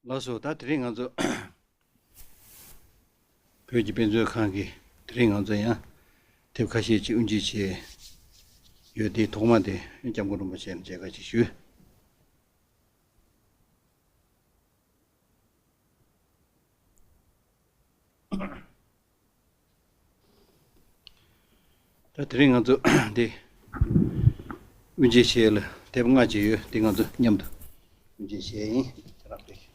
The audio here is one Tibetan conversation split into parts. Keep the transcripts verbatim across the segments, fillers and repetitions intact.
ལགས་སོ། ད་དེ་རིང་ང་ཚོ་བོད་ཀྱི་དཔེ་མཛོད་ཁང་གིས་དེ་རིང་ང་ཚོ་ཡང་དེབ་ཁ་ཤས་ཅིག་དབུ་འབྱེད་བྱས་ཡོད་དེ། ཐོག་མ་དེ་སྐྱབས་མགོན་རིན་པོ་ཆེ་ལ་མཇལ་ཁ་ཅིག་ཞུས། ད་དེ་རིང་ང་ཚོ་འདི་དབུ་འབྱེད་བྱེད་ཡས་ལ་དེབ་ལྔ་ཅིག་ཡོད། འདི་ང་ཚོ་མཉམ་དུ་དབུ་འབྱེད་བྱེད་ཡས་ཡིན། ཁྱེད་རང་ཚོས།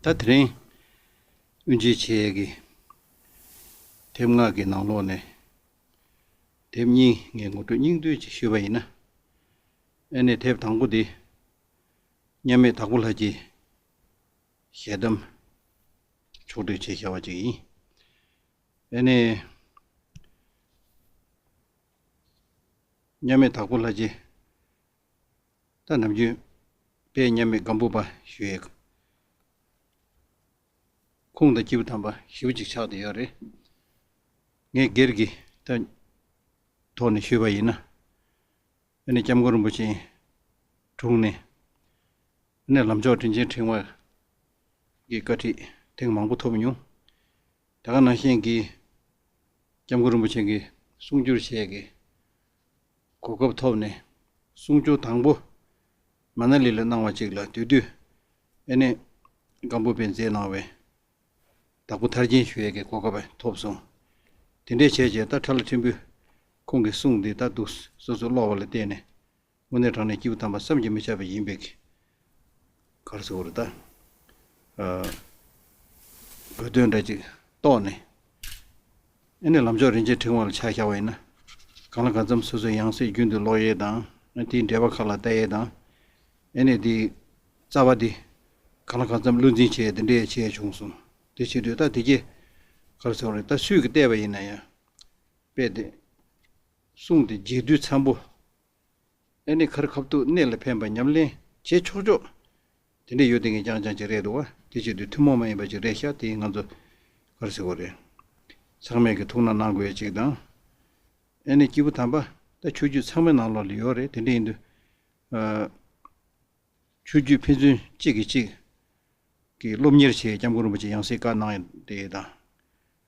ད་དེ་རིང་དབུ་འབྱེད་བྱེད་ཡས་ཀྱི་དེབ་ལྔ་གི་ནང་ལོགས་ནས་དེབ་གཉིས་ངས་ངོ་སྤྲོད་སྙིང་བསྡུས་ཅིག་ཞུས་པ་ཡིན་ན། ཨ་ནི་དེབ་དང་པོ་འདི་མཉམ་མེད་དྭགས་པོ་ལྷ་རྗེའི་ཞལ་གདམས་ཕྱོགས་བསྒྲིགས་བྱས་བཞག་པ་ཅིག་ཡིན། ཨ་ནི་མཉམ་མེད་དྭགས་པོ་ལྷ་རྗེ། ད་ནམ་རྒྱུན་དཔལ་མཉམ་མེད་སྒམ་པོ་པ་ཞུ་ཡས། ཁོང་དང་སྐྱེས་བུ་དམ་པ་ཞེ་པོ་ཅིག་ཆགས་བསྡད་ཡོད་རེད། ངས་སྒེར་གྱི་ད་ཐོག་ནས་ཞུས་པ་ཡིན་ན། ཨ་ནི་སྐྱབས་མགོན་རིན་པོ་ཆེའི་དྲུང་ནས། ཨ་ནི་ལམ་མཆོག་དྲིན་ཅན་ཕྲེང་བ་གི་བཀའ་ཁྲིད་ཐེངས་མང་པོ་ཐོབ་མྱོང་། དེ་ག་ནང་བཞིན་གྱི་སྐྱབས་མགོན་རིན་པོ་ཆེ་གིས་གསུང་སྒྱུར་བྱས་ཀྱི་གོ་སྐབས་ཐོབ་ནས། གསུང་ཆོས་དང་པོ་མ་ན་ལི་ལ་གནང་བ་ཅིག་ལ་དེ་དུས་ཨ་ནི་སྒམ་པོ་པས་མཛད་གནང་བའི་དྭགས་པོ་ཐར་རྒྱན་ཞུ་ཡས་ཀྱི་གོ་སྐབས་ཐོབ་སོང་། དེ་འདྲས་བྱས་བྱས་ད་ཁྲ་ལ་ཕྲན་བུ་ཁོང་གི་གསུང་འདི་ད་འདུག་སོ་སོ་ཀློག་པ་ལ་བརྟེན་ནས། དངོས་གནས་དྲང་གནས་སྐྱེས་བུ་དམ་པ་བསམ་གྱིས་མི་ཁྱབ་པ་ཡིན་པའི་གི། ག་རེ་ཟེར་དགོས་རེད་ད། ཨ། དགོས་དོན་འདྲ་ཅིག་རྟོགས་ནས། ཨ་ནི་ལམ་མཆོག་རིན་ཆེན་ཕྲེང་བ་ལ་ཆ་བཞག་པ་ཡིན་ན། གང་ལ་གང་འཚམ་སོ་སོའི་ཡང་སྲིད་རྒྱུན་དུ་ཀློག་ཡས་དང་། ཨ། དེའི་འགྲེལ་པ་ཁག་ལ་ལྟ་ཡས་དང་། ཨ་ནི་དེའི་རྩ་བ་དེ་གང་ལ་གང་འཚམ་བློ་འཛིན་བྱས་དེ་འདྲས་བྱས་བྱུང་སོང་། དེ་བྱེད་དུས་ད་དེ་གྱད་ག་རེ་ཟེར་དགོས་རེད་ད། སུས་ཀྱིས་བལྟས་པ་ཡིན་ན་ཡང་དཔེ་དེ་གསུང་དེ་རྒྱས་བསྡུས་འཚམ་པོ། ཨ་ནི་ཁ་རི་ཁ་ཐུག་གནད་ལ་ཕན་པ་ཉམས་ལེན་བྱེད་ཆོག་ཆོག་དེ་འདྲས་ཡོད་དེ་ངས་རྐྱང་རྐྱང་ཅིག་རེད་འདུག་བ། དེ་བྱེད་དུས་ཐུན་མོང་མ་ཡིན་པ་ཅིག་རེད་ཤག་དེ་ང་ཚོ་ག་རེ་ཟེར་དགོས་རེད། ཚང་མས་ཀྱི་ཐུགས་སྣང་གནང་དགོས་ཡ་ཅིག་དང་། ཨ་ནི་སྐྱེས་བུ་དམ་པ་ད་ཆོས་བརྒྱུད་ཚང་མའི་ནང་ལོགས་ལ་ཡོད་རེད། དེ་འདྲས་ཡིན་དུས། ཨ། ཆོས་བརྒྱུད་ཕན་ཚུན་གཅིག་གིས་གཅིག་གི་སློབ་གཉེར་བྱེད་སྐྱབས་མགོན་རིན་པོ་ཆེ་ཡང་སྲིད་བཀའ་གནང་ཡོད་དེ་དང་།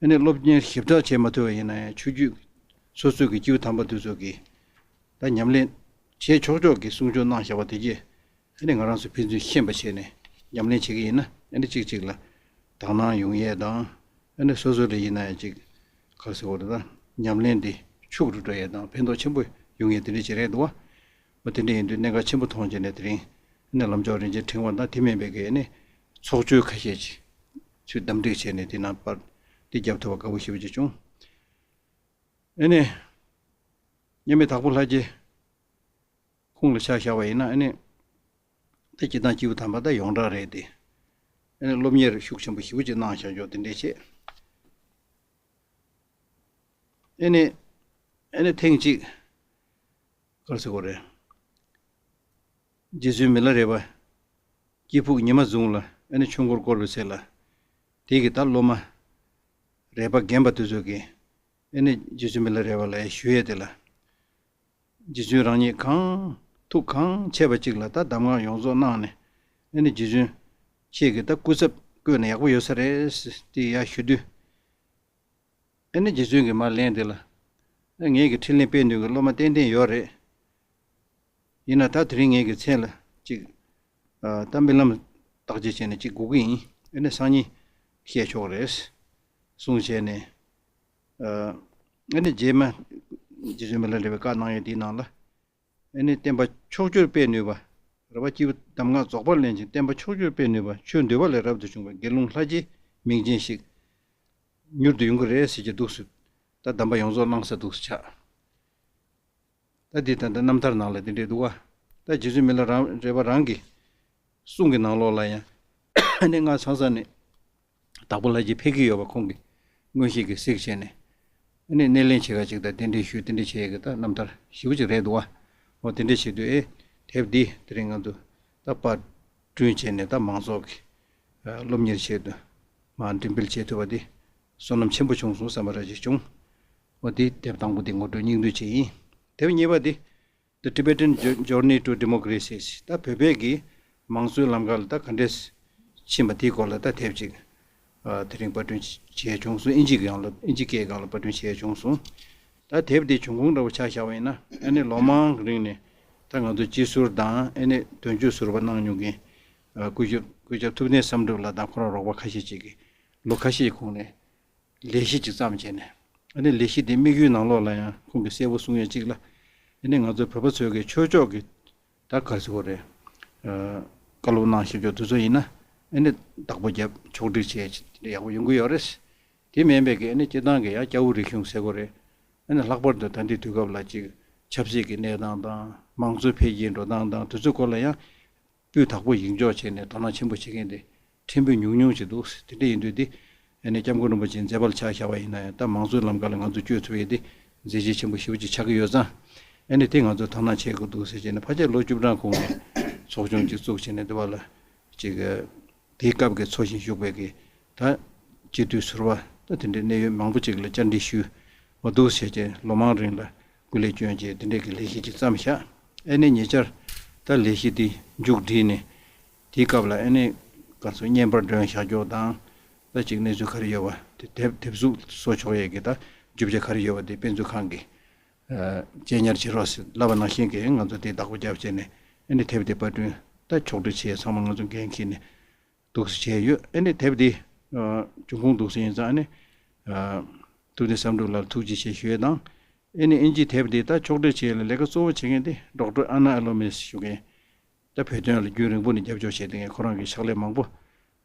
ཨ་ནི་སློབ་གཉེར་ཞིབ་ཕྲ་བྱེད་མ་ཐུབ་པ་ཡིན་ན་ཡང་ཆོས་བརྒྱུད་སོ་སོའི་གི་སྐྱེས་བུ་དམ་པ་དེ་ཚོ་གིས་ད་ཉམས་ལེན་བྱེད་ཆོག་ཆོག་གི་གསུང་ཆོས་གནང་བཞག་པ་དེ་གྱད། ཨ་ནི་ང་རང་ཚོ་ཕན་ཚུན་ཤེས་པ་བྱས་ནས་ཉམས་ལེན་བྱེད་ཀྱི་ཡིན་ན། ཨ་ནི་གཅིག་གཅིག་ལ་དག་སྣང་ཡོང་ཡས་དང་། ཨ་ནི་སོ་སོ་ལ་ཡིན་ན་ཡང་ཅིག་ག་རེ་ཟེར་དགོས་རེད་ད། ཉམས་ལེན་དེ་ཕྱུག་རུ་འགྲོ་ཡས་དང་ཕན་ཐོགས་ཆེན་པོ་ཡོང་ཡས་དེ་འདྲ་ཅིག་རེད་འདུག་བ། འོ་དེ་འདྲ་ཡིན་དུས་གནད་འགག་ཆེན་པོ་མཐོང་བྱས་ནས་དེ་རིང་ཨ་ནི་ལམ་མཆོག་རིན་ཆེན་ཕྲེང་བ་དང་དེ་མིན་པའི་གི་ཨ་ནི་ཚོགས་ཆོས་ཁ་ཤས་ཅིག་ཚུར་བདམས་བསྒྲིགས་བྱས་ནས་དེ་ནང་པར་དེ་རྒྱབ་ཐུབ་པ་དགའ་པོ་ཞེ་པོ་ཅིག་བྱུང་། ཨ་ནི་མཉམ་མེད་དྭགས་པོ་ལྷ་རྗེ་ཁོང་ལ་ཆ་བཞག་པ་ཡིན་ན། ཨ་ནི་ད་སྤྱིར་བཏང་སྐྱེས་བུ་དམ་པ་ད་ཡོངས་གྲགས་རེད་དེ། ཨ་ནི་སློབ་གཉེར་ཤུགས་ཆེན་པོ་ཞེ་པོ་ཅིག་གནང་བཞག་ཆོག་དེ་འདྲས་བྱས། ཨ་ནི་ཨ་ནི་ཐེངས་གཅིག་ག་རེ་ཟེར་དགོས་རེད། རྗེ་བཙུན་མི་ལ་རས་པ་སྐྱེས་ཕུགས་ཉི་མ་ཟུང་ལ་ཨ་ནི་ཆོས་འཁོར་བསྐོར་བའི་ཚེ་ལ། དེ་གི་ད་སློབ་མ་རས་པ་རྒན་པ་དེ་ཚོ་གིས་ཨ་ནི་རྗེ་བཙུན་མི་ལ་རས་པ་ལ་ཞུ་ཡས་དེ་ལ། རྗེ་བཙུན་རང་ཉིད་གང་ཐུགས་གང་ཆེས་པ་ཅིག་ལ་ད་གདམས་ངག་ཡོངས་རྫོགས་གནང་ནས། ཨ་ནི་རྗེ་བཙུན་ཁྱེད་ཀྱི་ད་སྐུ་ཚབ་བསྐོས་ན་ཡག་པོ་ཡོད་ས་རེད་ཟེར་དེ་ཡར་ཞུ་དུས། ཨ་ནི་རྗེ་བཙུན་གྱིས་མར་ལན་དེ་ལ། ཨ། ངེད་ཀྱི་འཕྲིན་ལས་སྤེལ་ནུས་ཀྱི་སློབ་མ་ཏན་ཏན་ཡོད་རེད། ཡིན་ན་ད་དེ་རིང་ངེད་ཀྱི་མཚན་ལ་ཅིག་ཨ། ད་རྨི་ལམ་བརྟག་དཔྱད་བྱས་ནས་ཅིག་སྒུག་གི་ཡིན། ཨ་ནི་སང་ཉིན་བཤད་ཆོག་རེད་གསུངས་བྱས་ནས། ཨ། ཨ་ནི་རྗེས་མ་རྗེ་བཙུན་མི་ལ་རས་པས་བཀའ་གནང་ཡས་དེའི་ནང་ལ། ཨ་ནི་བསྟན་པ་ཕྱོགས་བཅུར་སྤེལ་ནུས་པ། རས་པ་སྐྱེས་བུ་གདམས་ངག་རྫོགས་པར་ལེན་ཅིང་བསྟན་པ་ཕྱོགས་བཅུར་སྤེལ་ནུས་པ། ཆོས་འདུལ་བ་ལས་རབ་ཏུ་བྱུང་བའི་དགེ་སློང་ལྷ་རྗེའི་མིང་ཅན་ཞིག་མྱུར་དུ་ཡོང་གི་རེད་ཟེར་གྱི་འདུག་ཟེར། ད་གདམས་པ་ཡོངས་རྫོགས་གནང་ས་འདུག་ཟེར་ཆགས། ད་འདི་ད་ལྟ་རྣམ་ཐར་ནང་ལ་འདི་འདྲས་འདུག་བ། ད་རྗེ་བཙུན་མི་ལ་རས་པ་རང་གི་གསུང་གི་ནང་ལོགས་ལ་ཡང་། ཨ་ནི་སྔ་ས་ས་ནས་དྭགས་པོ་ལྷ་རྗེ་ཕེབས་ཀྱི་ཡོད་པ་ཁོང་གིས་མངོན་ཤེས་ཀྱིས་གཟིགས་བྱས་ནས། ཨ་ནི་སྣེ་ལེན་བྱེད་ག་ཅིག་དང་གདན་འདྲེན་ཞུས་དེ་འདྲས་བྱེད་ཀྱི་ད་རྣམ་ཐར་ཞེ་པོ་ཅིག་རེད་འདུག་བ། འོ་དེ་འདྲས་བྱེད་དུས་ཨེ། དེབ་འདི་དེ་རིང་ང་ཚོ་ད་པར་སྐྲུན་བྱས་ནས་ད་མང་ཚོགས་ཀྱི་ སློབ་གཉེར་ཆེད་དུ་མར་འགྲེམས་སྤེལ་བྱེད་ཐུབ་པ་འདི་བསོད་ནམས་ཆེན་པོ་བྱུང་སོང་བསམ་པ་ར་ཅིག་བྱུང་། འོ་འདི་དེབ་དང་པོ་འདི་ངོ་སྤྲོད་སྙིང་བསྡུས་བྱས་ཡིན། དེབ་གཉིས་པ་འདི་The Tibetan Jour- Journey to Democracy ད་བོད་པའི་གི་མང་གཙོའི་ལམ་ཁ་ལ་ད་ག་འདྲས་ཕྱིན་པ་དེའི་སྐོར་ལ་ད་དེབ་ཅིག་ཨ་དེ་རིང་པར་སྐྲུན་བྱས་བྱུང་སོང་། ཨིན་ཇི་གི་སྒང་ལ་ཨིན་ཇི་སྐད་སྒང་ལ་པར་སྐྲུན་བྱས་བྱུང་སོང་། ད་དེབ་དེ་བྱུང་ཁུངས་འདྲ་བོ་ཆ་བཞག་པ་ཡིན་ན་ཨ་ནི་ལོ་མང་གི་རིང་ནས་ད་ང་ཚོ་སྤྱི་ཟུར་དང་ཨ་ནི་དོན་གཅོད་ཟུར་པ་གནང་མྱོང་མཁན་ཨ་སྐུ་ཞབས་སྐུ་ཞབས་ཐུབ་བསྟན་བསམ་གྲུབ་ལགས་དང་ཁོ་རང་རོགས་པ་ཁ་ཤས་ཅིག་གིས་ལོ་ཁ་ཤས་ཀྱི་གོང་ནས་ལས་གཞི་ཅིག་བརྩམས་བྱས་ནས། ཨ་ནི་ལས་གཞི་དེ་དམིགས་ཡུལ་ནང་ལོགས་ལ་ཡང་ཁོང་གིས་གསལ་པོ་གསུང་ཡ་གཅིག་ལ། ཨ་ནི་ང་ཚོ་བོད་པ་ཚོའི་གི་ཆོས་ཕྱོགས་ཀྱི་ད་ག་རེ་ཟེར་དགོས་རེད། ཨ་བཀའ་སློབ་གནང་བཞིན་ཆོག་དེ་ཚོ་ཡིན་ན་ཨ་ནི་བདག་པོ་རྒྱབ་ཕྱོགས་སྒྲིག་བྱས་ཡག་པོ་ཡོང་གི་ཡོད་རེད། དེ་མིན་པའི་གི་ཨ་ནི་སྤྱིར་བཏང་གི་ཡང་སྐྱ་བོ་རིག་གཞུང་ཟེར་དགོས་རེད། ཨ་ནི་ལྷག་པར་དུ་ད་ལྟའི་དུས་སྐབས་ལ་ཅིག་ཆབ་སྲིད་ཀྱི་གནས་སྟངས་དང་མང་གཙོའི་འཕེལ་རྒྱས་འགྲོ་སྟངས་དང་དེ་ཚོའི་སྐོར་ལ་ཡང་སྤུས་དག་པོ་ཡིག་འཇོག་བྱས་ནས་དོ་སྣང་ཆེན་པོ་བྱེད་མཁན་དེ་ཕྲན་བུ་ཉུང་ཉུང་ཞིག་འདུག་དེ་འདྲ་ཡིན་དུས་དེ་ཨ་ནི་སྐྱབས་མགོན་རིན་པོ་ཆེའི་མཛད་པ་ལ་ཆ་བཞག་པ་ཡིན་ན་ཡང་ད་མང་གཙོའི་ལམ་ཁ་ལ་ང་ཚོ་བསྐྱོད་ཐུབ་ཡས་དེ་མཛད་རྗེས་ཆེན་པོ་ཞེ་པོ་ཅིག་ཆགས་ཀྱི་ཡོད་ཙང་། ཨ་ནི་དེ་ང་ཚོས་དོ་སྣང་བྱེད་དགོས་འདུག་ཟེར་བྱས་ནས་ཕལ་ཆེར་ལོ་བཅུ་གྲངས་གོང་ནས་ཚོགས་ཆུང་ཅིག་བཙུགས་བྱས་ནས་དེ་བ་ལ་ཅིག་དེའི་སྐབས་ཀྱི་འཚོ་ཞིང་བཞུགས་པའི་གི་ད་སྤྱི་འཐུས་ཟུར་པ་ད་དེ་འདྲའི་གནད་ཡོད་མང་པོ་ཅིག་ལ་བཅར་འདྲི་ཞུས་པ་འདུག་ཟེར་བྱས་ལོ་མང་རིང་ལ་སྐུ་ལས་བསྐྱོན་བྱས་དེ་འདྲའི་གི་ལས་གཞི་ཅིག་བརྩམས་བཞག་ཨ་ནི་ཉེ་ཆར་ད་ལས་གཞི་དེ་མཇུག་བསྒྲིལ་ནས་དེའི་སྐབས་ལ་ཨ་ནི་ག་ཚོད་བརྙན་པར་སྒྲོན་བཞག་ཕྱོགས་དང་ད་ཅིག་གནས་ཚུལ་ག་རེ་ཡོད་པ་དེ་དེབ་དེབ་གཟུགས་བཟོ་ཆོག་ཡས་གི་ད་རྒྱུ་ཆ་ག་རེ་ཡོད་པ་དེ་དཔེ་མཛོད་ཁང་གི་གཅེས་ཉར་བྱེད་རོགས་ཟེར་ལབ་པ་ནང་བཞིན་གི་ང་ཚོ་དེ་བདག་པོ་རྒྱབ་བྱས་ནས་ཨ་ནི་དེབ་དེ་པར་སྐྲུན་ད་ཕྱོགས་སྒྲིག་བྱས་ཚང་མ་ང་ཚོ་འགན་འཁྱེར་ནས་འདུག་སེ་བྱས་ཡོད། ཨ་ནི་དེབ་དེ་ཨ་འབྱུང་ཁུངས་འདུག་སེ་ཡིན་ཙང་ཨ་ནི་ཨ་ཐུབ་བསྟན་བསམ་གྲུབ་ལགས་ལ་ཐུགས་རྗེ་ཆེ་ཞུ་ཡས་དང་། ཨ་ནི་ཨིན་ཇིའི་དེབ་དེ་ད་ཕྱོགས་སྒྲིག་བྱས་ལ་ལས་ཀ་གཙོ་བོ་བྱེད་མཁན་དེ་ཌོག་ཊར་ཨ་ན་ཨ་ལོ་མེས་ཞུ་མཁན་ད་བོད་དོན་ལ་རྒྱུན་རིང་པོ་ནས་རྒྱབ་སྐྱོར་བྱས་བསྡད་མཁན་ཁོ་རང་གི་ཕྱག་ལས་མང་པོ་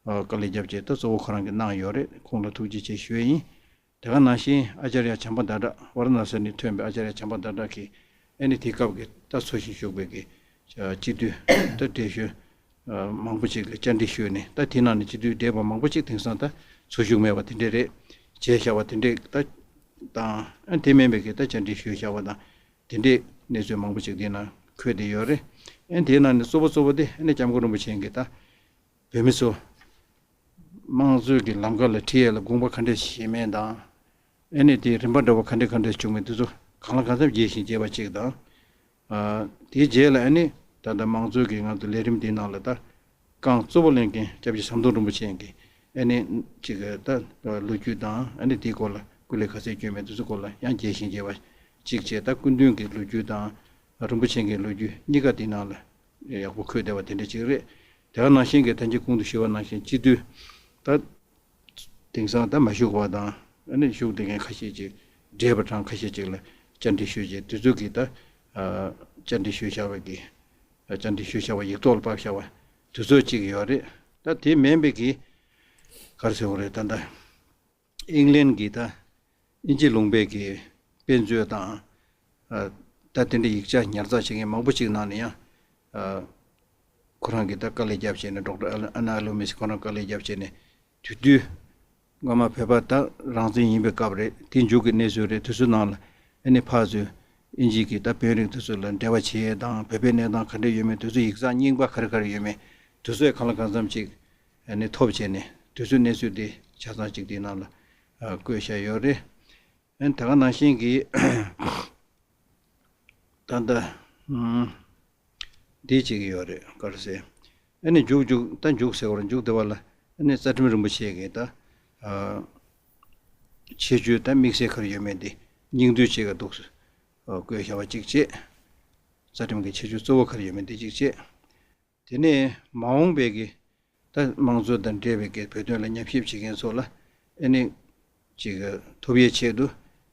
ཨ་དཀའ་ལས་བརྒྱབ་བྱས་ད་གཙོ་བོ་ཁོ་རང་གིས་གནང་ཡོད་རེད། ཁོང་ལ་ཐུགས་རྗེ་ཆེ་ཞུ་ཡས་ཡིན། དེ་ག་ནང་བཞིན་ཨ་ཅར་ཡ་བྱམས་པ་ཟླ་གྲགས་ཝཱ་ར་ཎ་སི་ནས་ཐོན་པའི་ཨ་ཅར་ཡ་བྱམས་པ་ཟླ་གྲགས་ཀྱིས་ཨ་ནི་དེ་སྐབས་ཀྱི་ད་འཚོ་ཞིང་བཞུགས་པའི་གི་སྤྱི་འཐུས་ད་བགྲེས་གཞོན་མང་པོ་ཅིག་ལ་བཅར་འདྲི་ཞུས་ནས་ད་དེ་ནང་ནས་སྤྱི་འཐུས་བགྲེས་པ་མང་པོ་ཅིག་དེང་སང་ད་འཚོ་བཞུགས་མེད་པ་དེ་འདྲས་རེད། བྱས་བཞག་པ་དེ་འདྲས་ད་དང་ཨ་དེ་མིན་པའི་གི་ད་བཅར་འདྲི་ཞུས་བཞག་པ་དང་དེ་འདྲས་གནས་ཚུལ་མང་པོ་ཅིག་དེ་ནང་འཁོད་བསྡད་ཡོད་རེད། ཨ་དེ་ནང་ནས་གཙོ་བོ་གཙོ་བོ་དེ་ཨ་ནི་སྐྱབས་མགོན་རིན་པོ་ཆེ་གིས་ད་བོད་མི་ཚོ་དམངས་གཙོའི་གི་ལམ་ཁ་ལ་ཁྲིད་ཡས་ལ་དགོངས་པ་ག་འདྲས་བཞེས་མིན་དང་། ཨ་ནི་དེའི་རིམ་པ་འདྲ་བོ་ག་འདྲས་ག་འདྲས་བྱུང་མིན་དེ་ཚོ་གང་ལ་གང་འཚམ་རྒྱས་ཤིང་རྒྱས་པ་གཅིག་དང་། ཨ་དེའི་རྗེས་ལ་ཨ་ནི་ད་ལྟ་དམངས་གཙོའི་གི་ང་ཚོ་ལས་རིམ་དེའི་ནང་ལ་ད་རྐང་གཙོ་བོ་ལེན་མཁན་སྐྱབས་རྗེ་ཟམ་གདོང་རིན་པོ་ཆེ་གི་ཨ་ནི་གཅིག་གི་ད་ལོ་རྒྱུས་དང་ཨ་ནི་དེའི་སྐོར་ལ་སྐུ་ལས་ག་ཚད་བསྐྱོན་མིན་དེ་ཚོ་སྐོར་ལ་ཡང་རྒྱས་ཤིང་རྒྱས་པ་གཅིག་བྱས། ད་སྐུ་མདུན་གྱི་ལོ་རྒྱུས་དང་རིན་པོ་ཆེ་གི་ལོ་རྒྱུས་གཉིས་ཀ་དེའི་ནང་ལ་ཡག་པོ་འཁོད་བསྡད་པ་དེ་འདྲ་ཅིག་རེད། དེ་ག་ནང་བཞིན་གྱི་ད་གིན་གོང་དུ་ཞུས་པ་ནང་བཞིན་སྤྱི་འཐུས་ད་དེང་སང་ད་མ་བཞུགས་པ་དང་ཨ་ནི་བཞུགས་བསྡད་མཁན་ཁ་ཤས་ཅིག་བགྲེས་པ་གྲངས་ཁ་ཤས་ཅིག་ལ་བཅར་འདྲི་ཞུས་རྗེས་དེ་ཚོ་གིས་ད་ཨ་བཅར་འདྲི་ཞུས་བཞག་པའི་གི་བཅར་འདྲི་ཞུས་བཞག་པ་ཡིག་ཐོག་ལ་ཕབ་བཞག་པ་དེ་ཚོ་ཅིག་ཡོད་རེད། ད་དེ་མིན་པའི་གི་ག་རེ་ཟེར་དགོས་རེད། ད་ད་ཨིང་ལན་གྱི་ད་དབྱིན་ཇི་ལུང་པའི་གི་དཔེ་མཛོད་དང་ཨ་ད་དེ་འདྲའི་ཡིག་ཆ་ཉར་ཚགས་བྱེད་མཁན་མང་པོ་ཅིག་ནང་ནས་ཡང་ཨ་ཁོ་རང་གིས་ད་དཀའ་ལས་བརྒྱབ་བྱས་ནས་ཌོག་ཊར་ཨ་ན་ཨ་ལོ་མི་སི་ཁོ་རང་དཀའ་ལས་བརྒྱབ་བྱས་ནས་དེ་དུས་སྔོན་མ་བོད་པ་ད་རང་བཙན་ཡིན་པའི་སྐབས་རེད། དེ་མཇུག་གི་གནས་ཚུལ་རེད། དེ་ཚོའི་ནང་ལ་ཨ་ནི་ཕར་ཚུར་དབྱིན་ཇི་གི་ད་བོད་རིགས་དེ་ཚོ་ལ་འབྲེལ་བ་བྱེད་ཡས་དང་བོད་པའི་གནས་སྟངས་ག་འདྲ་ཡོད་མེད་དེ་ཚོ་ཡིག་ཚགས་རྙིང་པ་ག་རེ་ག་རེ་ཡོད་མེད་དེ་ཚོ་ཡང་གང་ལ་གང་འཚམ་ཅིག་ཨ་ནི་ཐོབ་བྱས་ནས་དེ་ཚོའི་གནས་ཚུལ་དེ་ཆ་ཚང་ཅིག་དེའི་ནང་ལ་ཨ་བཀོད་བཞག་ཡོད་རེད། ཨ་ནི་ད་ག་ནང་བཞིན་གྱི་ད་ལྟ་ཨུམ་འདི་གཅིག་ཡོད་རེད། ག་རེ་ཟེར། ཨ་ནི་མཇུག་མཇུག་ད་མཇུག་ཟེར་བ་རེད། མཇུག་དེ་བ་ལ་ཨ་ནི་རྩ་ཁྲིམས་རིན་པོ་ཆེ་གི་ད་ཨ་ཁྱད་ཆོས་ད་དམིགས་བསལ་ག་རེ་ཡོད་མེད་འདི་སྙིང་བསྡུས་བྱེད་ག་འདུག་སེ་ཨ་བཀོད་བཞག་པ་གཅིག་བྱས། རྩ་ཁྲིམས་ཀྱི་ཁྱད་ཆོས་གཙོ་བོ་ག་རེ་ཡོད་མེད་འདི་གཅིག་བྱས། དེ་ནས་མ་འོངས་པའི་གི་ད་དམངས་གཙོ་དང་འབྲེལ་བའི་གི་བོད་དོན་ལ་ཉམས་ཞིབ་བྱེད་མཁན་ཚོ་ལ་ཨ་ནི་ཅིག་ཐོབ་ཡས་ཆེད་དུ་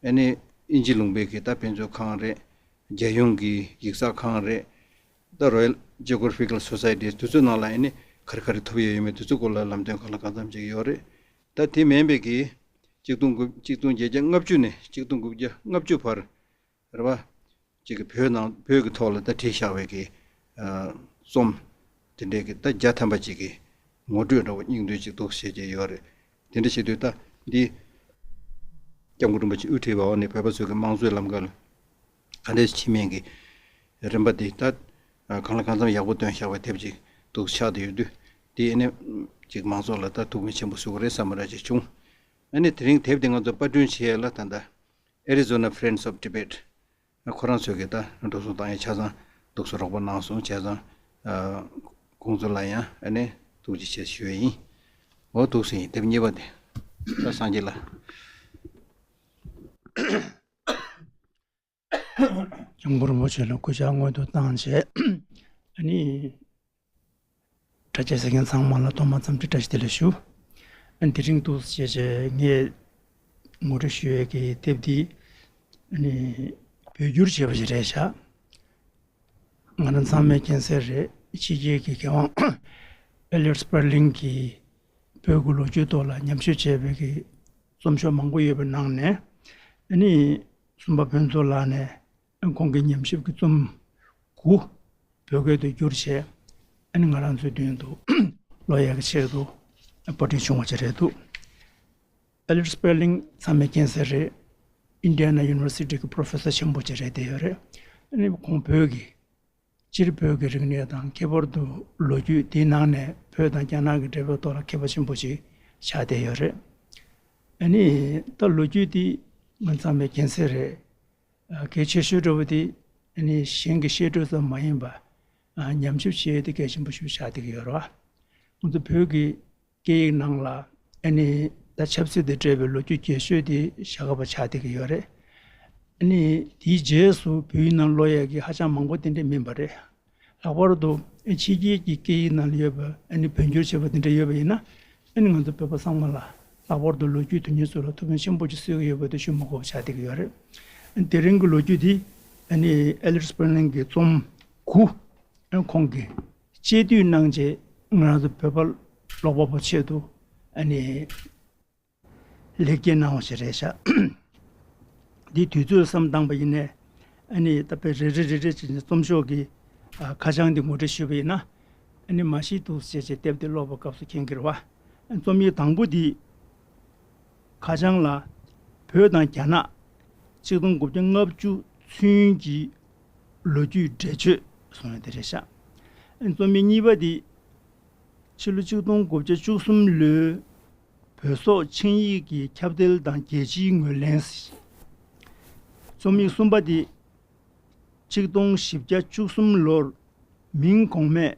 ཨ་ནི་དབྱིན་ཇི་ལུང་པའི་གི་ད་དཔེ་མཛོད་ཁང་རེད། རྒྱལ་ཡོངས་ཀྱི་ཡིག་ཚགས་ཁང་རེད། ད་Royal Geographical Society དེ་ཚོའི་ནང་ལ་ཨ་ནི་ག་རེ་ག་རེ་ཐོབ་ཡས་ཡོད་མེད་དེ་ཚོའི་སྐོར་ལ་ལམ་སྟོན་གང་ལ་གང་འཚམ་ཅིག་ཡོད་རེད། ད་དེ་མིན་པའི་གི་གཅིག་སྟོང་དགུ་གཅིག་སྟོང་བརྒྱད་བརྒྱ་ལྔ་བཅུ་ནས་གཅིག་སྟོང་དགུ་བརྒྱ་ལྔ་བཅུ་བར་རེད་པ། ཅིག་གི་བོད་ནང་བོད་ཀྱི་ཐོག་ལ་ད་བྲིས་བཞག་པའི་གི་ཨ་རྩོམ་དེ་འདྲའི་གི་ད་བརྒྱ་ཐམ་པ་ཅིག་གི་ངོ་སྤྲོད་འདྲ་བོ་སྙིང་བསྡུས་ཅིག་འདུག་བྱས་བྱས་ཡོད་རེད། དེ་འདྲ་བྱེད་དུས་ད་འདི་སྐྱབས་མགོན་རིན་པོ་ཆེ་དབུ་ཁྲིད་པའི་འོག་ནས་བོད་པ་ཚོའི་གི་དམངས་གཙོའི་ལམ་ཁ་ལ་ག་འདྲས་ཕྱིན་མིན་གི་རིམ་པ་འདི་ད་གང་ལ་གང་འཚམ་ཡག་པོ་སྟོན་བཞག་པའི་དེབ་ཅིག་འདུག་ཆགས་བསྡད་ཡོད་དུས་འདི་ཨ་ནི་ ཅིག་མང་ཚོགས་ལ་ད་ཐུགས་ཕན་ཆེན་པོ་གསོས་ཀྱི་རེད་བསམ་པ་འདྲ་ཅིག་བྱུང་། ཨ་ནི་དེ་རིང་དེབ་དེ་ང་ཚོ་པར་སྐྲུན་བྱེད་ཡས་ལ་ད་ལྟ་Arizona Friends of Tibet ཁོ་རང་ཚོས་ཀྱི་ད་འགྲོ་སོང་བཏང་ཡས་ཆ་ཚང་འདུག་སེ་རོགས་པ་གནང་སོང་། བྱས་ཙང་ཨ་ཁོང་ཚོ་ལ་ཡང་ཨ་ནི་ཐུགས་རྗེ་ཆེ་ཞུ་ཡས་ཡིན། འོ་འདུག་སེ་ཡིན། དེབ་གཉིས་པ་དེ་ད་སངས་རྒྱས་ལགས། སྐྱབས་མགོན་རིན་པོ་ཆེ་ལ་གུས་ཕྱག་སྔོན་དུ་བཏང་བྱས། ཨ་ནི། དྲ་རྒྱ་གཟིགས་མཁན་ཚང་མ་ལ་ཐོག་མར་འཚམས་འདྲི་བཀྲ་ཤིས་བདེ་ལེགས་ཞུ། ཨ་ནི་དེ་རིང་འདུག་སེ་བྱས་བྱས་ངས་ངོ་སྤྲོད་ཞུ་ཡས་ཀྱི་དེབ་འདི་ཨ་ནི་བོད་བསྒྱུར་བྱས་པ་ཞིག་རེད་ཤག་ང་རང་ཚང་མས་མཁྱེན་གསལ་རེད། ཕྱི་རྒྱལ་གྱི་མཁས་དབང་Eliot Sperling གིས་བོད་ཀྱི་ལོ་རྒྱུས་ཐོག་ལ་ཉམས་ཞིབ་བྱས་པའི་གི་རྩོམ་ཤོག་མང་པོ་ཡོད་པའི་ནང་ནས་ཨ་ནི་གསུམ་པ་ཕུན་ཚོགས་ལགས་ནས་ཁོང་གི་ཉམས་ཞིབ་ཀྱི་རྩོམ་དགུ་བོད་སྐད་དུ་བསྒྱུར་བྱས། ཨ་ནི་ང་རང་ཚོའི་མདུན་དུ་ཀློག་ཡག་གི་ཆེད་དུ་པར་སྐྲུན་བྱུང་བ་ཅིག་རེད་འདུག Eliot Sperling ཚང་མས་མཁྱེན་གསལ་རེད། Indiana University གི་Professor ཆེན་པོ་ཅིག་རེད་བསྡད་ཡོད་རེད། ཨ་ནི་ཁོང་བོད་ཀྱི་སྤྱིར་བོད་ཀྱི་རིག་གནས་དང་ཁྱད་པར་དུ་ལོ་རྒྱུས། དེའི་ནང་ནས་བོད་དང་རྒྱ་ནག་གི་འབྲེལ་བའི་ཐོག་ལ་མཁས་པ་ཆེན་པོ་ཅིག་ཆགས་བསྡད་ཡོད་རེད། ཨ་ནི་ད་ལོ་རྒྱུས་འདི་ང་ཚང་མས་མཁྱེན་གསལ་རེད། ཨ་གལ་ཆེ་ཤོས་འདྲ་བོ་དེ་ཨ་ནི་གཞན་གྱི་བཤད་སྒྲོས་ཙམ་མ་ཡིན་པ། ཨ་ཉམས་ཞིབ་བྱེད་ཡས་དེ་གལ་ཆེན་པོ་ཞིག་ཆགས་བསྡད་ཀྱི་ཡོད་རེད་བ། ང་ཚོ་བོད་ཀྱི་སྐད་ཡིག་ནང་ལ་ཨ་ནི་ད་ཆབ་སྲིད་དང་འབྲེལ་བའི་ལོ་རྒྱུས་རྒྱས་ཤོས་དེ་ཞྭ་སྒབ་པ་ཆགས་བསྡད་ཀྱི་ཡོད་རེད། ཨ་ནི་དེའི་རྗེས་སུ་བོད་ཡིག་ནང་ཀློག་ཡས་ཀྱི་ཧ་ཅང་མང་པོ་དེ་འདྲ་མིན་པ་རེད། ལྷག་པར་དུ་ཕྱི་རྒྱལ་གྱི་སྐད་ཡིག་ནང་ལ་ཡོད་པ་ཨ་ནི་བོད་བསྒྱུར་བྱས་པ་དེ་འདྲ་ཡོད་པ་ཡིན་ན། ཨ་ནི་ང་ཚོ་བོད་པ་ཚང་མ་ལ་ལྷག་པར་དུ་ལོ་རྒྱུས་དོན་གཉེར་ཚོ་ལ་ཐུགས་ཕན་ཆེན་པོ་ཅིག་གསོས་ཀྱི་ཡོད་པ་དེ་ཞུ་མི་དགོས་པ་ཆགས་བསྡད་ཀྱི་ཡོད་རེད། ཨ་ནི་དེ་རིང་གི་ལོ་རྒྱུས་དེ་ཨ་ནི་Eliot Sperling གི་རྩོམ་དགུ་ཨ་ནི་ཁོང་གིས་དཔྱད་བསྡུར་གནང་རྗེས་ང་རང་ཚོ་བོད་པ་ཀློག་པ་པོ་ཆེད་དུ་ཨ་ནི། ལེགས་སྐྱེས་གནང་བ་ཞིག་རེད་ཤག་འདིའི་དུས་ཚོད་བསམ་བཏང་པ་ཡིན་ནའི་ཨ་ནི་ད་དཔེ་རེ་རེ་རེ་རེ་བྱས་ནས་རྩོམ་ཤོག་གི་ཨ་ཁ་བྱང་འདི་ངོ་སྤྲོད་ཞུས་པ་ཡིན་ན། ཨ་ནི་མ་གཞི་འདུག་སེ་བྱས་བྱས་དེབ་འདི་ཀློག་པའི་སྐབས་སུ་མཁྱེན་གྱི་རེད་བ། རྩོམ་ཡིག་དང་པོ་འདི་ཁ་བྱང་ལ་བོད་དང་རྒྱ་ནག་གཅིག་སྟོང་དགུ་བརྒྱ་ལྔ་བཅུ་ཚུན་གྱི་ལོ་རྒྱུས་འགྲེལ་བརྗོད་གསུངས་ཡོད་དེ་རེད་ཤག་རྩོམ་ཡིག་གཉིས་པ་འདི་ཕྱི་ལོ་གཅིག་སྟོང་དགུ་བརྒྱ་བཅུ་གསུམ་ལོའི་བོད་སོག་ཆིངས་ཡིག་གི་ཁྱབ་གདལ་དང་རྒྱལ་སྤྱིའི་ངོས་ལེན། རྩོམ་ཡིག་གསུམ་པ་འདི་ཆིག་སྟོང་བཞི་བརྒྱ་བཅུ་གསུམ་ལོར་མིང་གོང་མས་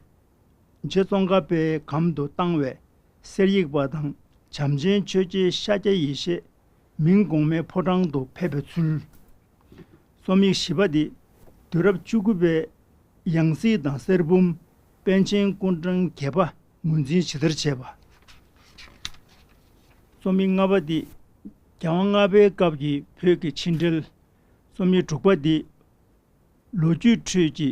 རྗེ་ཙོང་ཁ་པའི་གམ་དུ་བཏང་བའི་གསེར་ཡིག་པ་དང་བྱམས་ཆེན་ཆོས་རྗེ་ཤཱཀྱ་ཡེ་ཤེས་མིང་གོང་མའི་ཕོ་བྲང་དུ་ཕེབས་པའི་ཚུལ། རྩོམ་ཡིག་བཞི་པ་འདི་དུས་རབས་བཅུ་དགུ་པའི་ཡང་སྲིད་དང་གསེར་བུམ་པཎ་ཆེན་སྐུ་ཕྲེང་བརྒྱད་པ་ངོས་འཛིན་ཇི་ལྟར་བྱས་པ། རྩོམ་ཡིག་ལྔ་པ་འདི་རྒྱལ་དབང་ལྔ་པའི་སྐབས་ཀྱི་བོད་ཀྱི་ཕྱི་འབྲེལ། རྩོམ་ཡིག་དྲུག་པ་འདི་ལོ་རྒྱུས་ཁྲོད་ཀྱི་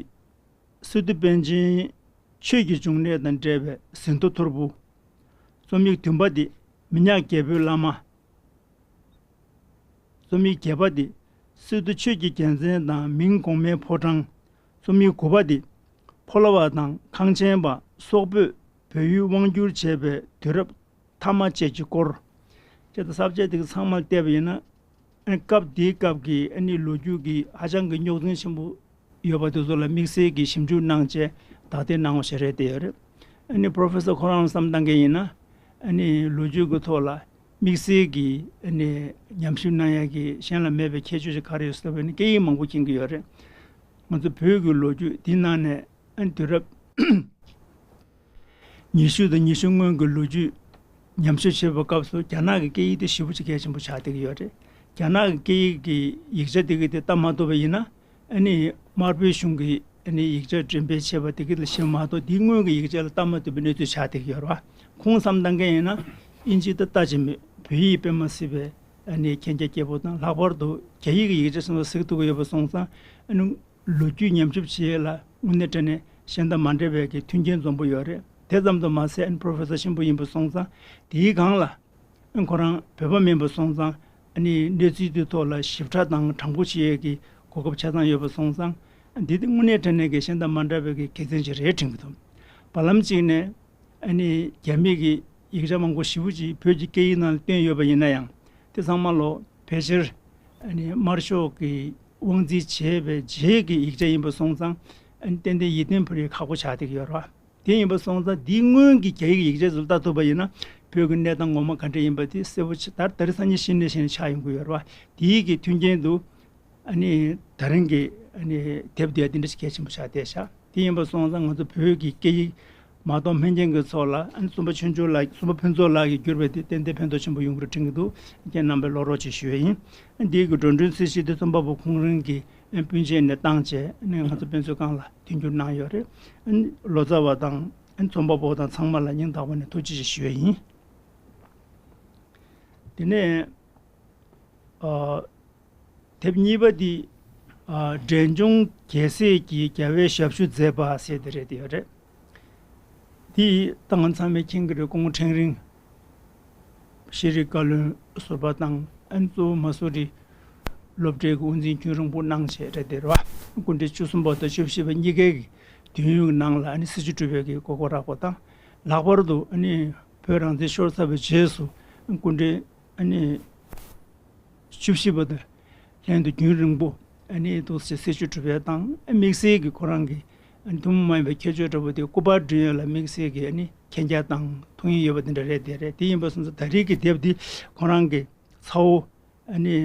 སི་ཏུ་པཎ་ཆེན་ཆོས་ཀྱི་འབྱུང་གནས་དང་འབྲེལ་བའི་ཟིན་ཐོ་ཐོར་བུ། རྩོམ་ཡིག་བདུན་པ་འདི་མི་ཉག་རྒྱལ་པོའི་བླ་མ། རྩོམ་ཡིག་བརྒྱད་པ་འདི་སི་ཏུ་ཆོས་ཀྱི་རྒྱལ་མཚན་དང་མིང་གོང་མའི་ཕོ་བྲང་། རྩོམ་ཡིག་དགུ་པ་འདི་ཕོ་ལྷ་བ་དང་ཁང་ཆེན་པ་སོག་པོས་བོད་ཡུལ་དབང་བསྒྱུར་བྱས་པའི་དུས་རབས་ཐ་མ་བཅས་ཀྱི་སྐོར། ཅེས་དང་ས་བཅད་དེ་ག་ཚང་མར་བལྟས་པ་ཡིན་ན། ཨ་ནི་སྐབས་དེའི་སྐབས་ཀྱི་ཨ་ནི་ལོ་རྒྱུས་ཀྱི་ཧ་ཅང་གི་རྙོག་འཛིང་ཆེན་པོ་ཡོད་པ་དེ་ཚོ་ལ་དམིགས་བསལ་གྱི་ཞིབ་འཇུག་གནང་བྱས་དག་ཐེར་གནང་བ་ཞིག་རེད་བསྡད་ཡོད་རེད། ཨ་ནི་Professor ཁོ་རང་བསམ་བཏང་མཁན་ཡིན་ན། ཨ་ནི་ལོ་རྒྱུས་ཀྱི་ཐོག་ལ་དམིགས་བསལ་གྱི་ཨ་ནི་ཉམས་ཞིབ་གནང་ཡག་གི་གཞན་ལ་མེད་པའི་ཁྱད་ཆོས་ཤིག་ག་རེ་ཡོད་ཟེར་བ་ནི་སྐད་ཡིག་མང་པོ་མཁྱེན་གྱི་ཡོད་རེད། ང་ཚོ་བོད་ཀྱི་ལོ་རྒྱུས་འདི་ནང་ནས་ཨ་ནི་དུས་རབས་ཉི་ཤུ་དང་ཉི་ཤུ་སྔོན་གྱི་ལོ་རྒྱུས་ཉམས་ཞིབ་བྱེད་པའི་སྐབས་སུ་རྒྱ་ནག་གི་སྐད་ཡིག་དེ་ཞེ་པོ་ཅིག་གལ་ཆེན་པོ་ཆགས་བསྡད་ཀྱི་ཡོད་རེད། རྒྱ་ནག་གི་སྐད་ཡིག་གི་ཡིག་ཆ་དེ་གི་དེ་ལྟ་མ་ཐུབ་པ་ཡིན་ན། ཨ་ནི་དམར་པོའི་གཞུང་གི་ཨ་ནི་ཡིག་ཆ་འགྲེམས་སྤེལ་བྱས་པ་དེ་གི་ལ་ཤེས་མ་གཏོགས་དེའི་སྔོན་གྱི་ཡིག་ཆ་ལ་ལྟ་མ་ཐུབ་པའི་གནས་ཚུལ་ཆགས་བསྡད་ཀྱི་ཡོད་རེད་བ། ཁོང་བསམ་བཏང་མཁན་ཡིན་ན་ཨིན་ཇི་ད་ལྟ་ཅི་མོད་བོད་ཡིག་དཔེ་མ་སྲིད་པའི་ཨ་ནི་མཁྱེན་རྒྱ་སྐྱེ་བོ་དང་ལྷག་པར་དུ་རྒྱ་ཡིག་གི་ཡིག་ཆ་སོགས་གཟིགས་ཐུབ་ཀྱི་ཡོད་པ་སོང་ཙང་ཨ་ནི། ལོ་རྒྱུས་ཉམས་ཞིབ་བྱེད་ཡས་ལ་དངོས་གནས་དྲང་གནས་གཞན་དང་མ་འདྲ་བའི་གི་མཐུན་རྐྱེན་འཛོམས་པོ་ཡོད་རེད། དེ་ཙམ་དུ་མ་ཟད་ཨ་ནི་Professor་ཆེན་པོ་ཡིན་པ་སོང་ཙང་དེའི་སྒང་ལ་ཨ་ནི་ཁོ་རང་བོད་པ་མིན་པ་སོང་ཙང་ཨ་ནི་གནས་ཚུལ་དེའི་ཐོག་ལ་ཞིབ་ཕྲ་དང་དྲང་པོ་བྱེད་ཡས་ཀྱི་གོ་སྐབས་ཆ་ཚང་ཡོད་པ་སོང་ཙང་འདི་དེ་དངོས་གནས་དྲང་གནས་ཀྱི་གཞན་དང་མ་འདྲ་བའི་གི་དགེ་མཚན་ཅིག་རེད་དྲན་གྱི་འདུག་བར་ལམ་གཅིག་ནས། ཨ་ནི་རྒྱ་མི་གི་ཡིག་ཆ་མང་པོ་ཞེ་པོ་ཅིག་བོད་ཀྱི་སྐད་ཡིག་ནང་ལ་བཏོན་ཡོད་པ་ཡིན་ན་ཡང་དེ་ཚང་མ་ལོ་ཕལ་ཆེར་ཨ་ནི་དམར་ཤོག་གི་དབང་འཛིན་བྱས་པའི་རྗེས་ཀྱི་ཡིག་ཆ་ཡིན་པ་སོང་ཙང་ཨ་ནི་ཏན་ཏན་ཡིད་རྟོན་ཕུལ་ཡས་ཁག་པོ་ཆགས་བསྡད་ཀྱི་ཡོད་རེད་ དེ་ཡིན་པ་སོང་ཙང་འདིའི་སྔོན་གྱི་རྒྱ་ཡིག་ཡིག་ཆ་ཚོ་ལ་ལྟ་ཐུབ་པ་ཡིན་ན་བོད་ཀྱི་གནས་སྟངས་ངོ་མ་ག་འདྲ་ཡིན་པ་དེ་གསལ་པོ་ཆ་ད་ད་རེས་སང་ཉིན་གཞི་ནས་གཞི་ནས་ཆགས་ཡོང་གི་ཡོད་རེད་བ། དེའི་གི་མཐུན་རྐྱེན་དུ་ཨ་ནི་ད་རིང་གི་ཨ་ནི་དེབ་འདི་ཡང་འདི་འདྲ་ཞིག་གལ་ཆེན་པོ་ཆགས་བསྡད་ཤག་དེ་ཡིན་པ་སོང་ཙང་ང་ཚོ་བོད་ཀྱི་སྐད་ཡིག་མ་གཏོགས་སྨན་རྒྱལ་གྱི་ཚོགས་ལ་ཨ་ནི་གསུམ་པ་ཆོས་འབྱོར་ལགས་གསུམ་པ་ཕུན་ཚོགས་ལགས་ཀྱིས་བསྒྱུར་བའི་དེ་ཏན་ཏན་ཕན་ཐོགས་ཆེན་པོ་ཡོང་གི་རེད་དྲན་གྱི་འདུག་ཁྱེད་རྣམ་པས་ཀློག་རོགས་བྱེད་ཞུ་ཡས་ཡིན། འདིའི་གི་འགྲོ་གྲོན་རྩིས་གཞི་དེ་རྩོམ་པ་པོ་ཁོང་རང་གི་སྤུན་མཆེད་ནས་བཏང་བྱས་ནས་ང་ཚོ་དཔེ་མཛོད་ཁང་ལ་མཐུན་འགྱུར་གནང་ཡོད་རེད། ལོ་ཙཱ་བ་དང་རྩོམ་པ་པོ་དང་ཚང་མ་ལ་སྙིང་ཐག་པ་ནས་ཐུགས་རྗེ་ཆེ་ཞུ་ཡས་ཡིན། དེ་ནས་ཨ། དེབ་གཉིས་པ་འདི་ཨ། འབྲས་ལྗོངས་རྒྱལ་སྲས་ཀྱིས་རྒྱལ་བའི་ཞབས་ཞུ་མཛད་པ་ཟེར་དེ་རེད་དེ་ཡོད་རེད། འདི་ད་ང་ཚང་མས་མཁྱེན་གྱི་རེད། སྐུ་ངོ་ཕྲེང་རིང་ཤེས་རིག་བཀའ་བློན་ཟུར་པ་དང་ཨ་ནི་གཙོ་བོ་མ་སུ་རི་སློབ་གྲྭའི་དབུ་འཛིན་རྒྱུན་རིང་པོ་གནང་བྱས་རེད་དེ་རེད་བ། སྐུ་ཕྲེང་བཅུ་གསུམ་པ་དང་བཅུ་བཞི་པ་གཉིས་ཀའི་དུས་ཡུན་ནང་ལ་ཨ་ནི་སྲིད་བྱུས་གྲུབ་པའི་གི་དགོས་མཁོ་རག་པ་དང་ལྷག་པར་དུ་ཨ་ནི་བོད་རང་བཙན་ཤོར་ཚར་བའི་རྗེས་སུ་སྐུ་ཕྲེང་ཨ་ནི་བཅུ་བཞི་པ་དང་ལྷན་དུ་རྒྱུན་རིང་པོ་ཨ་ནི་འདུག་སེ་སྲིད་བྱུས་གྲུབ་པའི་དང་དམིགས་བསལ་གྱི་ཁོ་རང་གི་ཨ་ནི་ཐུན་མོང་མ་ཡིན་པའི་ཁྱད་ཆོས་འདྲ་པོ་དེ་སྐུ་པར་བྲིས་ཡོད་ལ་དམིགས་བསལ་གྱི་ཨ་ནི་མཁྱེན་རྒྱ་དང་མཐོང་ཡུལ་ཡོད་པ་དེ་འདྲ་རེད་དེ་རེད། དེ་ཡིན་པ་སོང་ཙང་ད་རེས་ཀྱི་དེབ་འདི་ཁོ་རང་གི་ཚ་བོ་ཨ་ནི་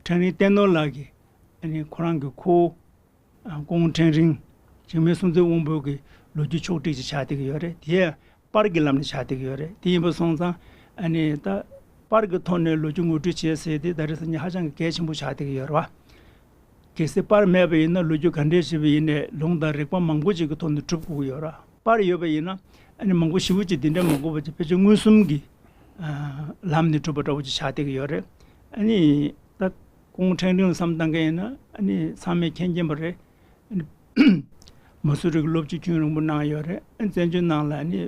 ཕྲེང་རིང་བསྟན་ནོར་ལགས་ཀྱིས་ཨ་ནི་ཁོ་རང་གི་ཁུ་བོ་ཨ་སྐུ་ངོ་ཕྲེང་རིང་འཇིགས་མེད་སྲོང་བཙན་དབང་པོ་གི་ལོ་རྒྱུས་ཕྱོགས་བསྒྲིགས་ཅིག་ཆགས་བསྡད་ཀྱི་ཡོད་རེད། དེ་ཡང་པར་གྱི་ལམ་ནས་ཆགས་བསྡད་ཀྱི་ཡོད་རེད། དེ་ཡིན་པ་སོང་ཙང་ཨ་ནི་ད་པར་གྱི་ཐོག་ནས་ལོ་རྒྱུས་ངོ་སྤྲོད་བྱེད་ཟེར་དེ་ད་རེས་སང་ཉིན་ཧ་ཅང་གི་གལ་ཆེན་པོ་ཆགས་བསྡད་ཀྱི་ཡོད་རེད་བ། གལ་སྲིད་པར་མེད་པ་ཡིན་ན་ལོ་རྒྱུས་ག་འདྲས་ཞིག་པ་ཡིན་ནའི་ལུང་དང་རིགས་པ་མང་པོ་ཅིག་གི་ཐོག་ནས་སྒྲུབ་དགོས་ཀྱི་ཡོད་རེད། པར་ཡོད་པ་ཡིན་ན་ཨ་ནི་མང་པོ་ཞེ་པོ་ཅིག་འདི་འདྲ་མ་དགོས་པ་ཅིག་ཕལ་ཆེར་མངོན་སུམ་གྱི་ཨ་ལམ་ནས་གྲུབ་པ་འདྲ་པོ་ཅིག་ཆགས་བསྡད་ཀྱི་ཡོད་རེད། ཨ་ནི་ད་སྐུ་ངོ་ཕྲེང་རིང་ལ་བསམ་བཏང་མཁན་ཡིན་ན་ཨ་ནི་ཚང་མས་མཁྱེན་མཁྱེན་པ་རེད། ཨ་ནི་མ་སུ་རི་གི་སློབ་སྤྱི་རྒྱུན་རིང་པོ་གནང་ཡོད་རེད། ཨ་ནི་བཙན་བྱོལ་ནང་ལ་ཨ་ནི་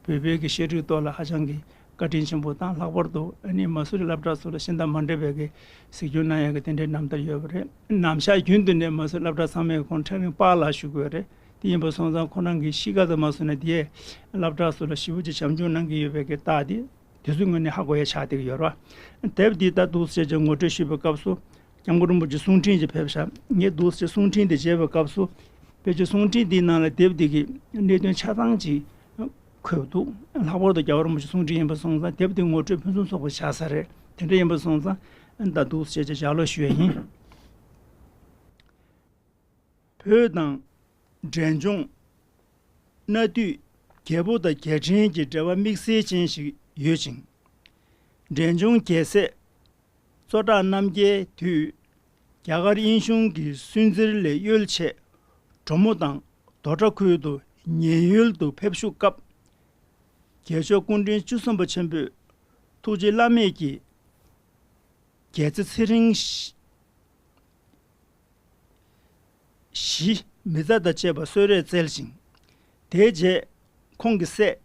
བོད་པའི་གི་ཤེས་རིག་ཐོག་ལ་ཧ་ཅང་གི་བཀའ་དྲིན་ཆེན་པོ་དང་ལྷག་པར་དུ་ཨ་ནི་མ་སུ་རི་སློབ་གྲྭ་སོགས་ལ་གཞན་དང་མ་འདྲ་བའི་གི་གཟིགས་སྐྱོང་གནང་ཡག་གི་དེ་འདྲའི་རྣམ་ཐར་ཡོད་པ་རེད། ནམ་ཞག་རྒྱུན་དུ་ནས་མ་སུ་རི་སློབ་གྲྭ་ཚང་མས་ཁོང་ཕྲེང་རིང་པཱ་ལགས་ཞུ་གི་ཡོད་རེད། དེ་ཡིན་པ་སོང་ཙང་ཁོང་རང་གི་གཤིས་ཀ་དང་མ་སུ་ནས་དེའི་སློབ་གྲྭ་སོགས་ལ་ཞེ་པོ་ཅིག་བྱམས་སྐྱོང་གནང་གི་ཡོད་པའི་གི་རྟགས་དེ་དུས་ཚོད་ངོས་ནས་ཧ་གོ་ཡ་ཆགས་བསྡད་ཀྱི་ཡོད་རེད་བ། དེབ་འདི་ད་འདུག་སེ་བྱས་ངོ་སྤྲོད་ཞུས་པའི་སྐབས་སུ་སྐྱབས་མགོན་རིན་པོ་ཆེ་གསུང་འཕྲིན་ཅིག་ཕེབས་ཤག་ངས་འདུག་སེ་གསུང་འཕྲིན་དེ་མཇལ་བའི་སྐབས་སུ་ཕལ་ཆེར་གསུང་འཕྲིན་འདིའི་ནང་ལ་དེབ་འདི་གི་གནད་དོན་ཆ་ཚང་ཅིག་འཁོད་འདུག་ལྷག་པར་དུ་རྒྱལ་བ་རིན་པོ་ཆེ་གསུང་འཕྲིན་ཡིན་པ་སོང་ཙང་དེབ་འདི་ངོ་སྤྲོད་ཕུན་སུམ་ཚོགས་པ་ཆགས་ས་རེད། དེ་འདྲ་ཡིན་པ་སོང་ཙང་ད་འདུག་སེ་བྱས་ལྗགས་ཀློག་ཞུ་ཡ་ཡིན། བོད་དང་འབྲས་ལྗོངས་གནའ་དུས་རྒྱལ་པོ་དང་རྒྱལ་ཕྲན་གྱི་འབྲེལ་བ་དམིགས་བསལ་ཅན་ཞིག་ཡོད་ཅིང་། འབྲས་ལྗོངས་རྒྱལ་སྲས་གཙོ་བཀྲ་རྣམ་རྒྱལ་དུས་རྒྱ་གར་དབྱིན་གཞུང་གི་སུན་གཙེར་ལས་གཡོལ་ཆེད་གྲོ་མོ་དང་དོ་ཁྲ་ཁུལ་དུ་ཉེན་གཡོལ་དུ་ཕེབས་བཞུགས་སྐབས། རྒྱལ་མཆོག་སྐུ་ཕྲེང་བཅུ་གསུམ་པ་ཆེན་པོས་ཐུགས་རྗེ་བླ་མེད་ཀྱིས་རྒྱལ་རྩེ་ཚེ་རིང་བཞི་མི་ཚ་དང་བཅས་པ་གསོལ་རས་བསྩལ་ཞིང་། དེའི་རྗེས་ཁོང་གི་སྲས་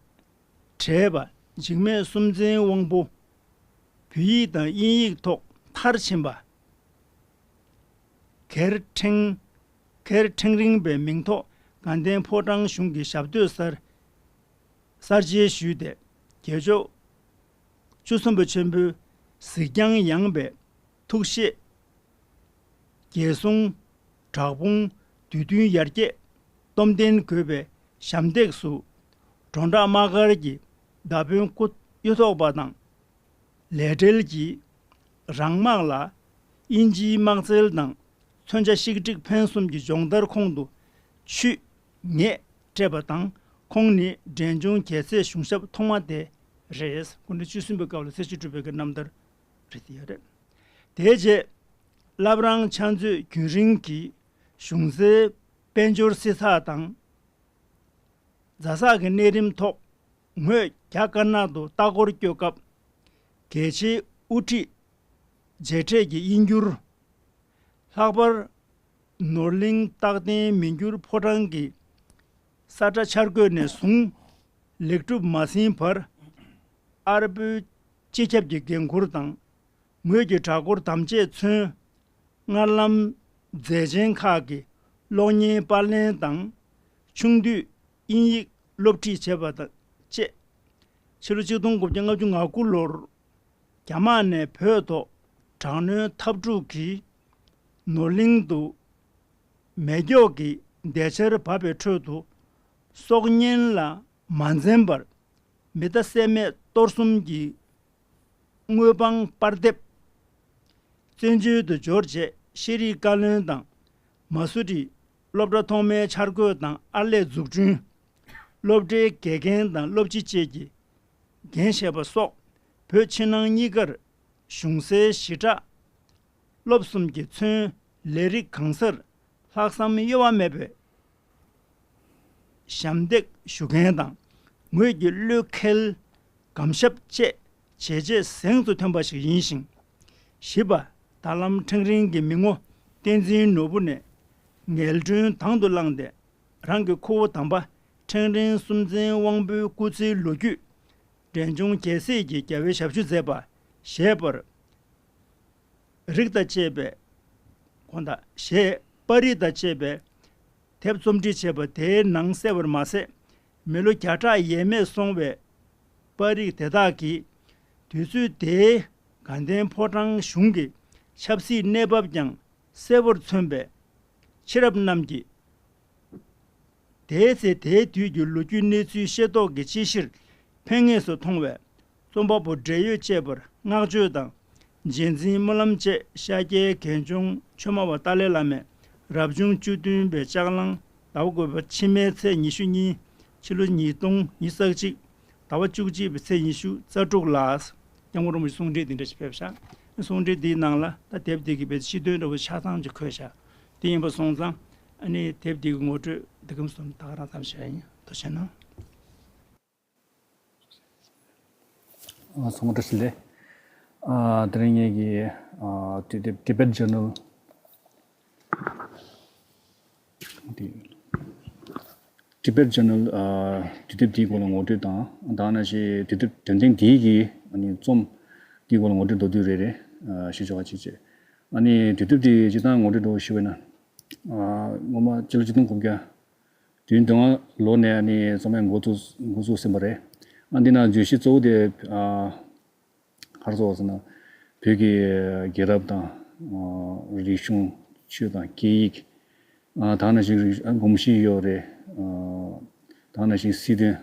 བགྲེས་པ་འཇིགས་མེད་སྲོང་བཙན་དབང་པོ་བོད་ཡིག་དང་དབྱིན་ཡིག་ཐོག་མཐར་ཕྱིན་པ། གར་ཕྲེང་གར་ཕྲེང་རིང་པའི་མིང་ཐོག་དགའ་ལྡན་ཕོ་བྲང་གཞུང་གི་ཞབས་སྟོད་སར་གསར་བརྗེ་ཞུས་ཏེ་རྒྱལ་མཆོག་བཅུ་གསུམ་པ་ཆེན་པོའི་གཟིགས་རྒྱང་ཡངས་པའི་ཐུགས་བཞེད། རྒྱལ་གསུང་། བྲག་ཕུང་། བསྡུས་མཐུན་ཡར་རྒྱས་སྟོབས་ལྡན་དགོས་པའི་ཞབས་འདེགས་སུ། གྲོང་བྲག་དམག་སྒར་གྱི་མདའ་དཔོན་སྐུ་གཡུ་ཐོག་པ་དང་། ལས་བྲེལ་གྱིས་རང་དམག་ལ་དབྱིན་ཇིའི་དམག་རྩལ་དང་མཚོན་ཆ་ཤིག་ཀྲིག་འཕེན་གསུམ་གྱི་སྦྱོང་བརྡར་ཁོང་དུ་ཆུད་ངས་སྤྲད་པ་དང་ཁོང་ནི་འབྲས་ལྗོངས་རྒྱལ་སྲས་གཞུང་ཞབས་ཐོག་མ་དེ་རེད། སྐུ་ཕྲེང་བཅུ་གསུམ་པའི་སྐབས་ལ་སྲིད་བྱུས་གྲུབ་པའི་གི་རྣམ་ཐར་རེད་ཡོད་རེད། དེའི་རྗེས་བླ་བྲང་ཕྱག་མཛོད་རྒྱུན་རིང་གིས་གཞུང་སྲིད་དཔལ་འབྱོར་སྲིད་ཚགས་དང་། རྫ་བསགས་ཀྱི་གནས་རིམ་ཐོག་ངོས་རྒྱ་དཀར་ནག་ཏུ་ལྟ་སྐོར་སྐྱོད་སྐབས། རྒྱལ་ཆེའི་དབུ་ཁྲིད་མཇལ་འཕྲད་ཀྱི་དབྱིན་འགྱུར། ལྷག་པར་ནོར་གླིང་རྟག་བརྟན་མི་འགྱུར་ཕོ་བྲང་གི་ས་ཁྲ་འཆར་འགོད་ནས་བཟུང་ལེགས་གྲུབ་མ་ཟིན་བར་ཨར་པོའི་སྤྱི་ཁྱབ་ཀྱི་འགན་འཁུར་དང་། ངོས་ཀྱི་གྲྭ་སྐོར་དམ་བཅས་མཚོན། སྔར་ལམ་མཛད་ཆེན་ཁག་གི་གློག་བརྙན་པར་ལེན་དང་། ཆུང་དུས་དབྱིན་ཡིག་སློབ་ཁྲིད་བྱས་པ་དང་བཅས། ཕྱི་ལོ་ཆིག་སྟོང་དགུ་བརྒྱ་ལྔ་བཅུ་ང་དགུ་ལོར་རྒྱ་དམག་ནས་བོད་ཐོག་དྲག་གནོན་འཐབ་འཁྲུག་གིས་ནོར་གླིང་དུ་མེ་སྒྱོགས་ཀྱི་མདེལ་ཆར་བབས་པའི་ཁྲོད་དུ་ སྲོག་ཉེན་ལ་མ་འཛེམས་པར་མི་རྟ་བསད་རྨས་གཏོར་གསུམ་གྱི་དངོས་དཔང་པར་འདེབས། བཙན་བྱོལ་དུ་འབྱོར་རྗེས་ཤེས་རིག་བཀའ་བློན་དང་མ་སུ་རི་སློབ་གྲྭ་ཐོག་མའི་འཆར་འགོད་དང་ཨར་ལས་འཛུགས་སྐྲུན། སློབ་གྲྭའི་དགེ་རྒན་དང་སློབ་སྤྱི་བཅས་ཀྱི་འགན་བཞེས་པ་སོགས་བོད་ཕྱི་ནང་གཉིས་ཀར་གཞུང་སའི་ཞི་དྲག་སློབ་གསུམ་གྱིས་མཚོན་ལས་རིགས་གང་སར་ལྷག་བསམ་གཡོ་བ་མེད་པའི་ཞབས་འདེགས་ཞུ་མཁན་དང་ངོས་ཀྱི་བློས་འཁེལ་གམ་ཞབས་བཅས་བྱས་རྗེས་གཟེངས་སུ་ཐོན་པ་ཞིག་ཡིན་ཞིང་། བཞི་པ། ད་ལམ་ཁྲེང་རིང་གི་མི་ངོ་བསྟན་འཛིན་ནོར་བུ་ནས་ངལ་གྲོན་དང་དུ་བླངས་ཏེ། རང་གི་ཁུ་བོ་དམ་པ་ཁྲེང་རིང་སུམ་རྩེན་དབང་པོའི་སྐུ་ཚེའི་ལོ་རྒྱུས། འབྲས་ལྗོངས་རྒྱལ་སྲིད་ཀྱི་རྒྱལ་བའི་ཞབས་ཞུ་མཛད་པ་ཞེས་པར། རིགས་དང་བཅས་པའི་དགོངས་དག་ཞེས་པར་རིས་དང་བཅས་པའི་དེབ་རྩོམ་སྒྲིག་བྱས་པ་དེའི་ནང་གསལ་བར་མ་ཟད། མི་ལོ་བརྒྱ་ཕྲག་ཡས་མས་སོང་བའི་པར་རིས་དེ་དག་གིས་དུས་ཚོད་དེའི་དགའ་ལྡན་ཕོ་བྲང་གཞུང་གི་ཆབ་སྲིད་གནས་བབ་ཀྱང་གསལ་བོར་མཚོན་པས། ཕྱི་རབས་རྣམས་ཀྱིས་དེའི་ཚེ་དེའི་དུས་ཀྱི་ལོ་རྒྱུས་གནས་ཚུལ་ཤེས་རྟོགས་ཀྱི་དཔྱད་གཞིར་ཕན་ངེས་སུ་མཐོང་བས། རྩོམ་པ་པོ་བགྲེས་ཡོལ་བཅས་པར་བསྔགས་བརྗོད་དང་། རྗེས་འཛིན་སྨོན་ལམ་བཅས་ཤཱཀྱའི་དགེ་སྦྱོང་ཆོས་སྨྲ་བ་ཏཱ་ལའི་བླ་མས་རབ་བྱུང་བཅུ་བདུན་པའི་ལྕགས་གླང་ཟླ་བ་དགུ་པ་ཕྱི་མའི་ཚེས་ཉི་ཤུ་གཉིས། ཕྱི་ལོ་ཉིས་སྟོང་ཉི་ཤུ་རྩ་གཅིག་ཟླ་བ་བཅུ་གཅིག་པའི་ཚེས་ཉི་ཤུ་རྩ་དྲུག་ལ། སྐྱབས་མགོན་རིན་པོ་ཆེ་གསུང་འཕྲིན་འདི་འདྲ་ཞིག་ཕེབས་ཤག་གསུང་འཕྲིན་འདིའི་ནང་ལ་ད་དེབ་འདི་གི་བེད་སྤྱི་དོན་འདྲ་བོ་ཆ་ཚང་ཅིག་འཁོད་ཤག་དེ་ཡིན་པ་སོང་ཙང་ཨ་ནི་དེབ་འདི་གི་ངོ་སྤྲོད་འདི་གམ་སོང་ད་ག་རང་ཙམ་བྱས་ཡིན། ཐུགས་རྗེ་གནང་། ཨ། ཚང་མ་བཀྲ་ཤིས་བདེ་ལེགས། ཨ། དེ་རིང་ངེད་ཀྱི་ཨ་དུས་དེབ་Tibet Journal། དེ་Tibet Journal། ཨ། དུས་དེབ་དེའི་སྐོར་ལ་ངོ་སྤྲོད་དང་། ད་ནང་བཞིན་དུས་དེབ་དོན་ཐེངས་འདིའི་གི་ཨ་ནི་རྩོམ་དེའི་སྐོར་ལ་ངོ་སྤྲོད་མདོར་བསྡུས་རེ་རེ་ཨ་ཞུ་ཆོག་པ་ཅིག་བྱས། ཨ་ནི་དུས་དེབ་དེ་སྤྱིར་བཏང་ངོ་སྤྲོད་འདྲ་བོ་ཞུ་བས་ན། ཨ། སྔོན་མ་སྤྱི་ལོ་ཆིག་སྟོང་དགུ་བརྒྱ་བདུན་ཅུ་དོན་ལྔ་ལོ་ནས་ཨ་ནི་རྩོམ་ཡིག་འགོ་བཙུགས་འགོ་བཙུགས་ཟིན་པ་རེད། ཨ། འདི་ནང་བརྗོད་གཞི་གཙོ་བོ་དེ་ཨ་ག་རེ་ཟེར་བ་ཟེར་ན། བོད་ཀྱི་རྒྱལ་རབས་དང་། ཨ། རིག་གཞུང་། ཆོས་དང་སྐད་ཡིག་ཨ། ད་ནང་བཞིན་རིག་གོམས་གཤིས་ཡོད་རེད། ཨ། ད་ནང་བཞིན་སྲིད་དོན།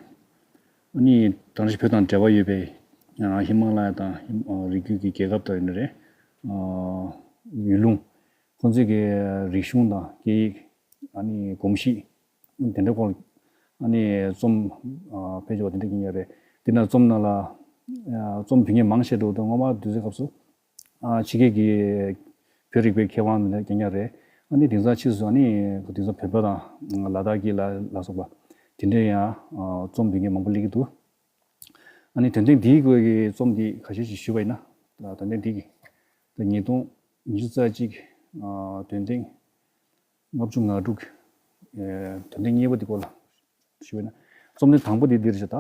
ཨ་ནི་ད་ནང་བཞིན་བོད་དང་འབྲེལ་བ་ཡོད་པའི། ཨ། ཧི་མ་ལ་ཡ་དང་། ཨ། རི་རྒྱུད་ཀྱི་རྒྱལ་ཁབ་དག་ཡིན་ན་རེད། ཨ། ཡུལ་ལུང་། ཁོང་ཚོའི་གི་རིག་གཞུང་དང་སྐད་ཡིག་ཨ་ནི་གོམས་གཤིས་དེ་འདྲའི་སྐོར་ཨ་ནི་རྩོམ། ཨ། ཕལ་ཆེ་བ་དེ་འདྲ་ཡིན་ཡ་རེད། དེ་ནང་རྩོམ་ནང་ལ། ཨ། རྩོམ་བུ་ངས་མང་ཆེ་འགྲོ་དུས་སྔོན་མ་དུས་ཚོད་སྐབས་སུ། ཨ། ཕྱི་རྒྱལ་གྱི་བོད་རིག་པའི་མཁས་དབང་དེ་འདྲ་རྐྱང་རྐྱང་རེད། ཨ་ནི་དེང་སང་ཕྱིས་སུ་ཨ་ནི་དེང་སང་བོད་པ་དང་ལ་དྭགས་ཀྱི་ལ་ལ་སོགས་པ་དེ་འདྲའི་ཡང་། ཨ། རྩོམ་བུ་ངས་མང་པོ་སླེབས་ཀྱི་འདུག་ཨ་ནི་དོན་ཐེངས་འདིའི་སྐོར་གྱི་རྩོམ་འདི་ཁ་ཤས་ཤིག་ཞུས་པ་ཡིན་ན། ད་དོན་ཐེངས་འདི་གི་ད་ཉིས་སྟོང་ཉི་ཤུ་རྩ་གཅིག་ཨ། དོན་ཐེངས་ལྔ་བཅུ་ང་དྲུག་ཨེ། དོན་ཐེངས་གཉིས་པ་འདི་སྐོར་ལ་ཞུས་པ་ཡིན་ན། རྩོམ་འདི་དང་པོ་འདི་འདིར་བྱས། ད་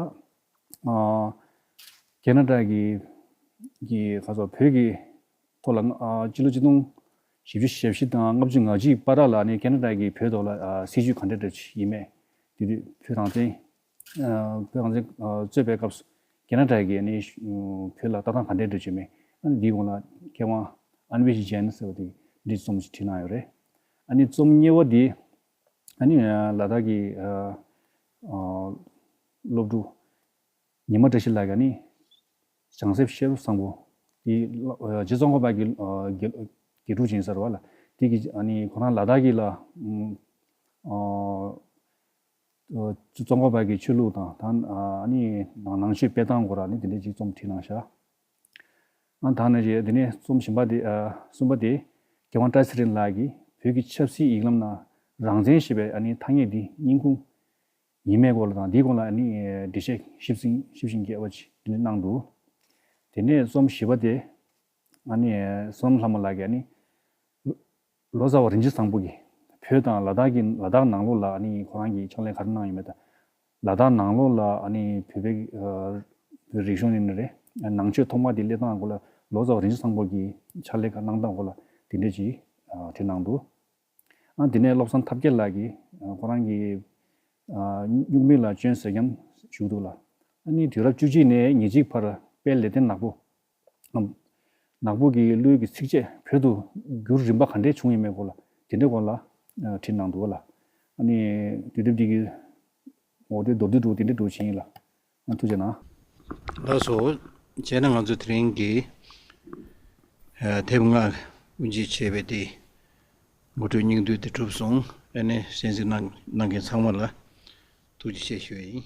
ཨ་ཁེ་ན་ཌ་གི་གི་ག་ཚོད་བོད་ཀྱི་ཐོག་ལ། ཨ། སྤྱི་ལོ་ཆིག་སྟོང་བཞི་བཅུ་ཞེ་བཞི་དང་ལྔ་བཅུ་ང་གཅིག་བར་ལ་ནི་ཁེ་ན་ཌ་གིས་བོད་ཐོག་ལ། ཨ། སྲིད་བྱུས་ག་འདྲ་འདྲ་ཅིག་ཡིན་མེད། དེ་དུས་བོད་རང་བཙན། ཨ། བོད་རང་བཙན། ཨ། རྩོད་པའི་སྐབས་སུ་ཁེ་ན་ཌ་གིས་ནི་བོད་ལ་ལྟ་སྟངས་ག་འདྲ་འདྲ་ཅིག་ཡོད་མེད། ཨ་ནི་འདིའི་སྒང་ལ་མཁས་དབང་ཨན་ཝེ་ཇེན་ཟེར་བ་དེས་འདི་རྩོམ་ཞིག་བྲིས་གནང་ཡོད་རེད། ཨ་ནི་རྩོམ་གཉིས་པ་འདི་ཨ་ནི་ལ་དྭགས་ཀྱི། ཨ། ཨ། སློབ་ཕྲུག་ཉི་མ་བཀྲ་ཤིས་ལགས་ཀྱིས་ནི་བྱང་སེམས་བཤད་སྒྲུབ་བཟང་པོ་དེ། རྗེ་ཙོང་ཁ་པ་གི་དགེ་དགེ་ཕྲུག་ཅིག་ཡིན་ས་རེད་བ་ལ། དེ་གིས་ཨ་ནི་ཁོ་རང་ལ་དྭགས་ཀྱི་ལ། ཨ། ཙོང་ཁ་པ་གི་ཆོས་ལུགས་དང་། ད་ཨ་ནི་ནང་ནང་ཆོས་སྤེལ་སྟངས་སྐོར་ལ་ནི་དེ་འདྲའི་ཅིག་རྩོམ་བྲིས་གནང་ཤག་ཨ། ད་ནི་རྗེས་དེ་ནས་རྩོམ་གཞན་པ་དེ། ཨ། གསུམ་པ་དེ་མཁས་དབང་བཀྲ་ཚེ་རིང་ལགས་ཀྱིས་བོད་ཀྱི་ཆབ་སྲིད་ཡིག་ལམ་ནང་རང་བཙན་ཞེས་པའི་ཨ་ནི་ཐ་སྙད་འདི་རྙིང་ཁུངས་ཡིན་མིན་སྐོར་ལ་དང་། འདིའི་སྐོར་ལ་ཨ་ནི་འགྲེལ་བཤད་ཞིབ་ཅིང་ཞིབ་ཅིང་རྒྱས་པ་ཅིག་འདི་ནས་གནང་འདུག་དེ་ནས་རྩོམ་བཞི་པ་དེ་ཨ་ནི་བསོད་ནམས་ལྷ་མོ་ལགས་ཀྱིས་ཨ་ནི་ལོ་ཙཱ་བ་རིན་ཆེན་བཟང་པོ་གིས་བོད་དང་ལ་དྭགས་ཀྱི། ལ་དྭགས་ནང་ལོགས་ལ་ཨ་ནི་ཁོ་རང་གིས་ཕྱག་ལས་ག་རེ་གནང་ཡོད་མེད་དང་། ལ་དྭགས་ནང་ལོགས་ལ་ཨ་ནི་བོད་པའི། ཨ། བོད་རིག་གཞུང་ཡིན་ན་རེད། ནང་ཆོས་ཐོག་མ་དེ་སླེབས་སྟངས་སྐོར་ལ་ལོ་ཙཱ་བ་རིན་ཆེན་བཟང་པོ་གིས་ཕྱག་ལས་ག་གནང་སྟངས་སྐོར་ལ་དེ་འདྲ་ཅིག་ཨ། བྲིས་གནང་འདུག་ཨ། དེ་ནས་བློ་བཟང་ཐབས་མཁས་ལགས་ཀྱིས། ཨ། ཁོ་རང་གི། ཨ། སྨྱུག་མིང་ལ་ཅོན་ཟེར་མཁན་ཞུ་འདུག་ལ། ཨ་ནི་དུས་རབས་བཅུ་གཅིག་ནས་ཉེར་གཅིག་བར་དཔལ་ལེགས་ལྡན་ནག་པོ། ཨ། ནག་པོ་གི་བློའི་གི་ཚིགས་བཅད་བོད་དུ་བསྒྱུར་རིམ་པ་ག་འདྲས་བྱུང་ཡོད་མེད་སྐོར་ལ་དེ་འདྲའི་སྐོར་ལ། ཨ། བྲིས་གནང་འདུག་ལ། ཨ་ནི་དུས་དེབ་འདི་གི་ འོ་དེ་མདོར་བསྡུས་འདྲ་བོ་དེ་འདྲ་འདྲ་བོ་བྱས་ཡིན་ལགས། ཨ་ཐུགས་རྗེ་གནང་། ལགས་སོ། བྱས་ན་ང་ཚོ་དེ་རིང་གི་ཨ་དེབ་ལྔ་དབུ་འབྱེད་བྱས་པའི་དེ་ངོ་སྤྲོད་སྙིང་བསྡུས་དེ་གྲུབ་སོང་། ཨ་ནི་གསན་གཟིགས་གནང་གནང་མཁན་ཚང་མ་ལ་ཐུགས་རྗེ་ཆེ་ཞུ་ཡ་ཡིན།